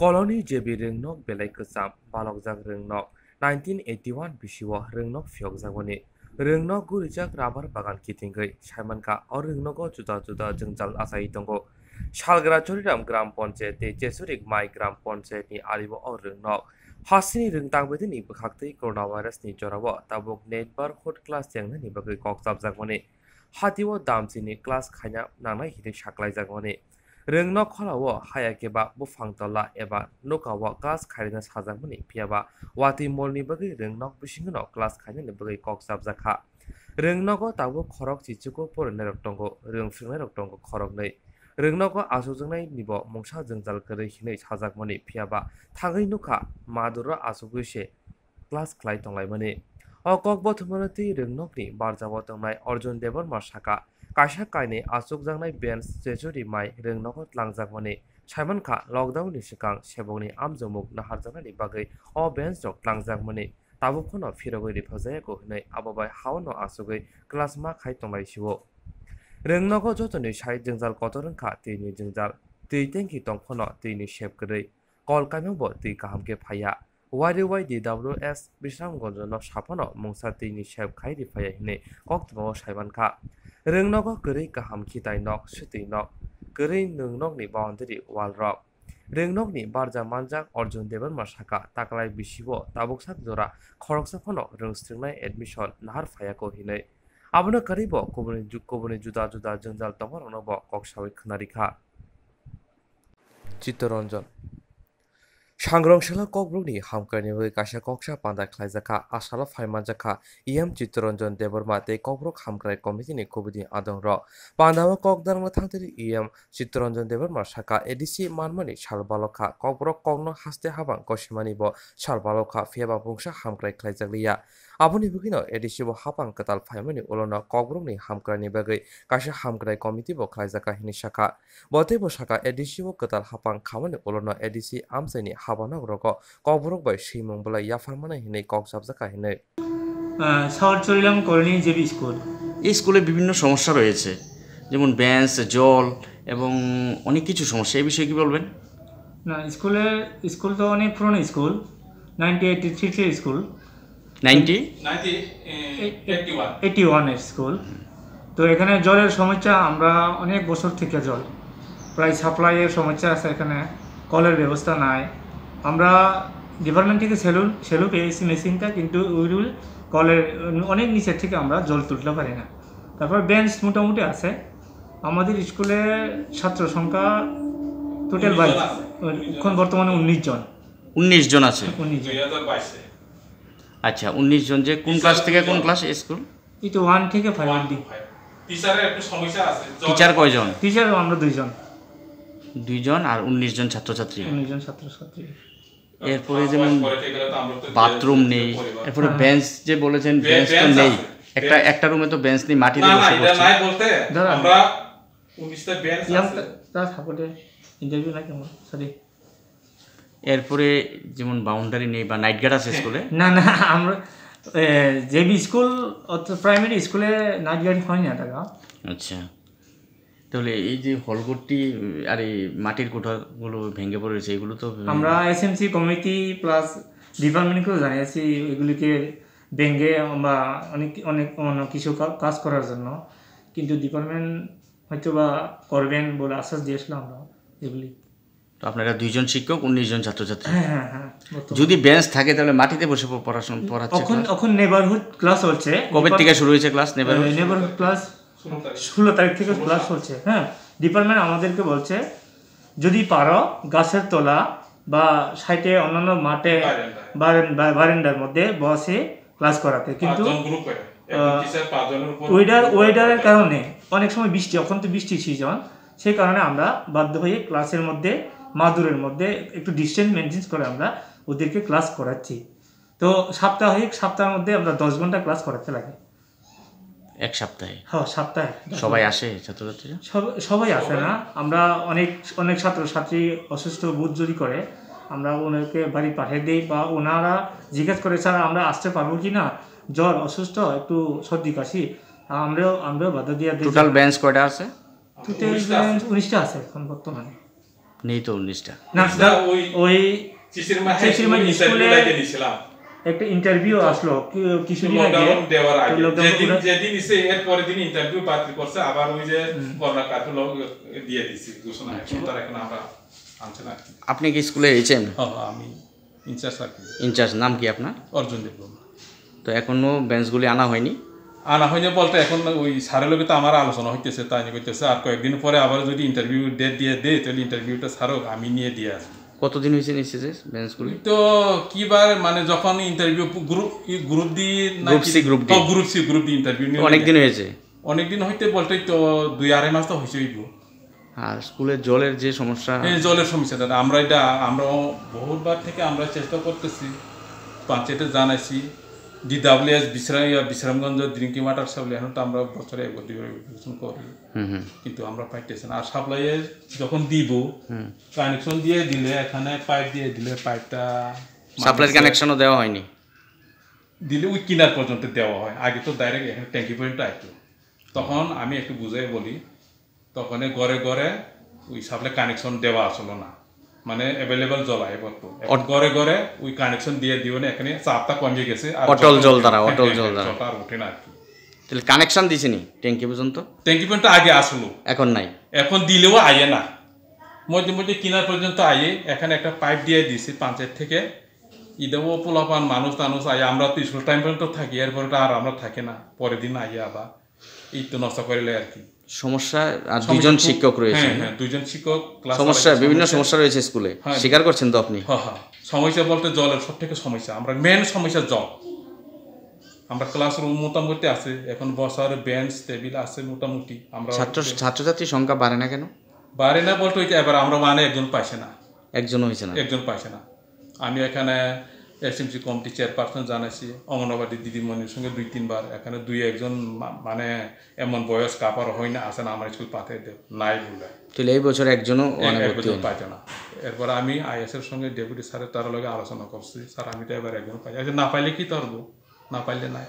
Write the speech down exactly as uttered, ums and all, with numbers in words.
Koloni J B Rwngnok belai kwcham, balokjak rwngnok. Nineteen eighty one bisio rwngnok phiyokjakmani. Rwngnok gurijak rabar bagan kitingwi saimankha, o rwngnogo juda juda jwngjal achaiwi tongo. Salgra Choriram Gram Panchayat tei Chesurik Mai Gram Panchayat ni alio o rwngnok. Hasini rwngtang bedini bwkhaktwi coronavirusni jorao tabuk neighborhood class chengnani bagwi kok chapjakmani. Hatio damchini class khaina nangnai hinwi saklaijakmani. Rwngnok kholao haya khe ba buphang tola eba nokao class khairokno sajakmani, phiyaba watwi molni bagwi rwngnok bisingno class khainani bagwi kok chapjakha. Rwngnogo tabuk khorok chichugo poroinairok tongo, rwng phwrwngnairok tongo khoroknwi. Rwngnogo achukjaknainibo mungsa jwngjal kwrwi hinwi sajakmani, phiyaba thangwi nukha maduro achugwi se class khlai tonglaimani. O kok bothomano twi rwngnokni barjao tongnai Arjun Debbarma saka, kaisa kainwi achukjaknai bench Chesurik Mai rwngnogo tlangjakmani. Saimankha, lockdown ni swkang sebokni amjomuk naharjaknani bagwi o bench rok tlangjakmani. Tabuk phano phirogwi riphajayago hinwi abo bai haono achugwi class ma khai tonglaisio. Rwngnogo jotoni sai jwngjal kotor wngkha, twini jwngjal. Twi tanki tong phano twini sep kwrwi. Kol kaimangbo twi kaham khe phaiya. Y D W S Bisramganj no saphano mungsa twini sep khai riphaiya hinwi koktwmao saimankha. Rwngnogo kwrwi kaham khitai nok, swtwi nok, kwrwi nwng nokni boundary wall rok. Rwngnokni barja manjak Arjun Debbarma saka, taklai bisio tabuk sak jora khoroksa phano rwng swrwngnai admission nahar phaiyago hinwi. Abono kwrwibo kubuni ju-, kubuni juda juda jwngjal tongmaroknobo kok sawi khwnarikha. Chittaranjan. Sangrong selo Kokborokni hamkraini bagwi kaisa koksa panda khlaijakha, asalo phai manjakha E M Chittaranjan Debbarma tei Kokborok Hamkrai Committee ni kubuni adongrok. Pandao kok darwkna thangtiri E M Chittaranjan Debbarma saka, A D C manmani sal balokha, Kokborok kokno haste habang kosimani bo sal balokha, phiyaba mungsa hamkrai khlaijakliya. Aboni bagwino A D C bo hapang kwtal phaimani ulono Kokborokni hamkraini bagwi kaisa hamkrai committee bo khlaijakha hinwi sakha. Bo teibo sakha, A D C o kwtal hapang khamani ulono A D C amchaini habanok rogo Kokborok bai swimung belai yapharmani hinwi kok chapjakha hinwi. আহ, শহর Charilam colony JB school. এই স্কুলে বিভিন্ন সমস্যা রয়েছে, যেমন বেঞ্চ, জল এবং অনেক কিছু সমস্যা। এই বিষয়ে কি বলবেন? না, স্কুলের, স্কুল তো অনেক পুরনো school, nineteen eighty three three school. Ninety? Nineteen eighty one. Eighty ওয়ানের স্কুল। তো এখানে জলের সমস্যা, আমরা অনেক বছর থেকে জল, প্রায় সাপ্লাইয়ের সমস্যা আছে এখানে, কলের ব্যবস্থা নাই। আমরা ডিপার্টমেন্ট থেকে সেলু, সেলু পেয়েছি মেশিনটা, কিন্তু ওইগুলো কলের অনেক নিচের থেকে আমরা জল তুলতে পারি না। তারপর বেঞ্চ মোটামুটি আছে। আমাদের স্কুলে ছাত্র সংখ্যা টোটাল বাইশ, এখন বর্তমানে উনিশ জন। উনিশ জন আছে। উনিশ জন। আচ্ছা, উনিশ জন। যে কোন ক্লাস থেকে কোন ক্লাস স্কুল? এই তো ওয়ান থেকে ফাইভ অবধি। টিচারের একটু সমস্যা আছে। টিচার কয়জন? টিচার আমরা দুইজন। দুইজন আর উনিশ জন ছাত্রছাত্রী। উনিশ জন ছাত্রছাত্রী। এরপরে যেমন বাথরুম নেই, এরপরে হ্যাঁ। বেঞ্চ যে বলেছেন, বে-, বেঞ্চ তো বেঞ্চ নেই। আছে। একটা, বেঞ্চ। একটা রুমে তো বেঞ্চ নেই, মাটিতে না, না, বসে এটা পড়ছে। নাই বলতে দাঁড়ান। আমরা উনিশটা বেঞ্চ ইয়াম আছে। তা, তা সাপোর্টে ইন্টারভিউ না কেমন? সরি। এরপরে যেমন বাউন্ডারি নেই বা নাইট গার্ড আছে স্কুলে? না, না, আমরা, এ, জেবি স্কুল, অর্থাৎ প্রাইমারি স্কুলে নাইট গার্ড হয় না, দাদা। আচ্ছা। তাহলে এই যে হলঘরটি, উম, আর এই মাটির কোঠাগুলো ভেঙে পড়ে রয়েছে, এগুলো তো, উম, আমরা এসএমসি কমিটি প্লাস ডিপার্টমেন্টকেও জানিয়েছি, এগুলিকে ভেঙে আমরা অনেক, অনেক অন্য কিছু কা-, কাজ করার জন্য, কিন্তু ডিপার্টমেন্ট হয়তো বা করবেন বলে আশ্বাস দিয়েছিল আমরা এগুলি। তো আপনারা দুইজন শিক্ষক, উনিশ জন ছাত্রছাত্রী। হ্যাঁ, হ্যাঁ, হ্যাঁ, বর্তমানে। যদি বেঞ্চ থাকে, তাহলে মাটিতে বসে প-, পড়াশোনা, পড়াচ্ছে এখন, ক্লাস? এখন নেবারহুড ক্লাস চলছে। কবে থেকে শুরু হয়েছে ক্লাস, নেবারহুড? এ, নেবারহুড ক্লাস ষোলো তারিখ। ষোলো তারিখ থেকে ক্লাস চলছে, হ্যাঁ। ডিপার্টমেন্ট আমাদেরকে বলছে, যদি পারো, গাছের তলা বা সাইডে অন্যান্য মাঠে বারান্দায়। বারান-, বা-, বারান্দার মধ্যে বসে ক্লাস করাতে। কিন্তু, পাঁচজন গ্রুপে, একজন আহ, টিচার পাঁচজনের উপর ওয়েদার, গ্রুপ ওয়েদারের করাতে। কারণে অনেক সময় বৃষ্টি, এখন তো বৃষ্টির সিজন, সেই কারণে আমরা বাধ্য হয়ে ক্লাসের মধ্যে, মাদুরের মধ্যে একটু ডিস্টেন্স মেনটেন করে আমরা ওদেরকে ক্লাস করাচ্ছি। তো সাপ্তাহিক, সপ্তাহের মধ্যে আমরা দশ ঘন্টা ক্লাস করাতে লাগে। এক সপ্তাহে? হ্যাঁ, সপ্তাহে। সবাই আসে ছাত্রছাত্রীরা? সব-, সবাই আসে না। আমরা অনেক, অনেক ছাত্রছাত্রী অসুস্থ বোধ যদি করে, আমরা ওনাকে বাড়ি পাঠিয়ে দেই বা ওনারা জিজ্ঞেস করে, "স্যার, আমরা আসতে পারবো কি না? জ্বর, অসুস্থ, একটু সর্দি কাশি।" আমরাও, আমরাও বাধা দিয়ে দিই। টোটাল বেঞ্চ কয়টা আছে? টোটাল উনিশটা আছে। বেঞ্চ উনিশটা আছে এখন বর্তমানে। নেই তো উনিশটা। না, না, ওই ওই চিচিরমা হাই চিচিরমা স্কুলে ইন্টারভিউ স্কুলে লাগে নিয়েছিলাম। একটা ইন্টারভিউ আসলো কি-, কিছুদিন আগে। লকডাউন দেওয়ার তো আগে। লকডাউন যেদিন, ওরা যেদিন এসে এর পরের দিন ইন্টারভিউ বাতিল করছে, আবার ওই যে হুম। করোনা কার্ফিউ লগ-, দিয়ে দিছি ঘোষণা। আচ্ছা। এখন তার এখন আমরা আনছে না আর কি। আপনি কি স্কুলে এইচএম? হ্যাঁ, হ্যাঁ, আমি ইনচার্জ আর কি। ইনচার্জ নাম কি আপনার? অর্জুন দেববর্মা। তো এখনো বেঞ্চগুলি আনা হয়নি? আনা হয়নি বলতে এখন ওই স্যারের লগে তো আমার আলোচনা হইতেছে, তাই নিয়ে কইতেছে, আর কয়েকদিন পরে আবার যদি ইন্টারভিউ ডেট দিয়ে দেয়, তাহলে ইন্টারভিউটা স্যারও আমি নিয়ে দিয়ে আসবো। কতদিন হয়েছে নিচ্ছে যে বেঞ্চগুলি? তো কিবার মানে যখন ইন্টারভিউ গ্রুপ, গ্রুপ ডি না গ্রুপ কি? C, group D. ও, group C, group D interview নিয়ে অনেক দিন হয়েছে। অনেক দিন হইতে বলতেই তো দুই আড়াই মাস তো হয়েছে হইব। আর স্কুলে জলের যে সমস্যা। হ্যাঁ, জলের সমস্যা দাদা, আমরা এটা, আমরা বহুতবার থেকে আমরা চেষ্টা করতেছি, পঞ্চায়েতে জানাইছি, ডিডাব্লিউএস বিশ্রাম, ইয়া, বিশ্রামগঞ্জ ড্রিঙ্কিং ওয়াটার সাপ্লাই, এখন তো আমরা বছরে একবার দুইবার ইলেকশন করি, হুম, হুম। কিন্তু আমরা পাইতেছি না। আর সাপ্লাইয়ে যখন দিব, হুম। কানেকশন দিয়ে দিলে, এখানে পাইপ দিয়ে দিলে, পাইপটা সাপ্লাইর মানুষের কানেকশনও দেওয়া হয়নি। দিলে ওই কিনার পর্যন্ত দেওয়া হয়, আগে তো ডাইরেক্ট এখানে ট্যাঙ্কি পর্যন্ত আইতো। তখন আমি একটু বুঝাই বলি, তখন ঘরে ঘরে ওই সাপ্লাই কানেকশন দেওয়া আসলো না, মানে অ্যাভেলেবল জল আয় পড়তো। এখন অট- ঘরে ঘরে ওই কানেকশন দিয়ে দিও না, এখানে চাপটা কমে গেছে, আর অটল জল জল উঠে-, দ্বারা, হ্যাঁ, অটল হ্যাঁ, জল হ্যাঁ, দ্বারা। জলটা আর উঠে না আর কি। তাহলে কানেকশন দিছেনি ট্যাঙ্কি পর্যন্ত? ট্যাঙ্কি পর্যন্ত আগে আসলো। এখন নাই? এখন দিলেও আয়ে না, মধ্যে মধ্যে কিনার পর্যন্ত আয়ে। এখানে একটা পাইপ দিয়ে দিছে পঞ্চায়েত থেকে, ইদাও পোলাপান মানুষ টানুষ আয়ে, আমরা তো স্কুল টাইম পর্যন্ত থাকি, এরপরে তো আর আমরা থাকি না, পরের দিন আইয়ে আবার। এই তো নষ্ট করে লাই আর কি। সমস্যা, আর সমস্যা দুইজন খুব, শিক্ষক রয়েছে, হ্যাঁ, না? হ্যাঁ, দুইজন শিক্ষক, ক্লাস সমস্যা, চালাইতে বিভিন্ন সমস্যা। সমস্যা রয়েছে স্কুলে। হ্যাঁ। স্বীকার করছেন তো আপনি? হ্যাঁ, হ্যাঁ। সমস্যা বলতে জলের সব থেকে সমস্যা। আমরা মেইন সমস্যা জল। আমরা ক্লাসরুম মোটামুটি আছে, এখন বসার বেঞ্চ, টেবিল আছে মোটামুটি। আমরা ছাত্র, ছাত্রছাত্রীর সংখ্যা বাড়ে না কেন? বাড়ে না বলতে ওই যে এবার আমরা মানে একজন পাইছে না। একজনও হয়েছে না? একজন পাইছে না। আমি এখানে এসএমসি কমিটি চেয়ারপারসন জানাইছি, অঙ্গনবাড়ি দিদিমণির সঙ্গে দুই তিনবার, এখানে দুই একজন মা-, মানে এমন বয়স কাপড় হয় না, আসে না, আমার স্কুল পাঠিয়ে দেব, নাই বলে। তাহলে এই বছর একজনও এক-, মানে এক ভর্তি বছর হয়নি? পাইছে না। এরপর আমি আইএস এর সঙ্গে ডেপুটি স্যারের তার লগে আলোচনা করছি, "স্যার, আমি তো এবার একজন পাই।" আচ্ছা, না পাইলে কি করবো? না পাইলে নাই।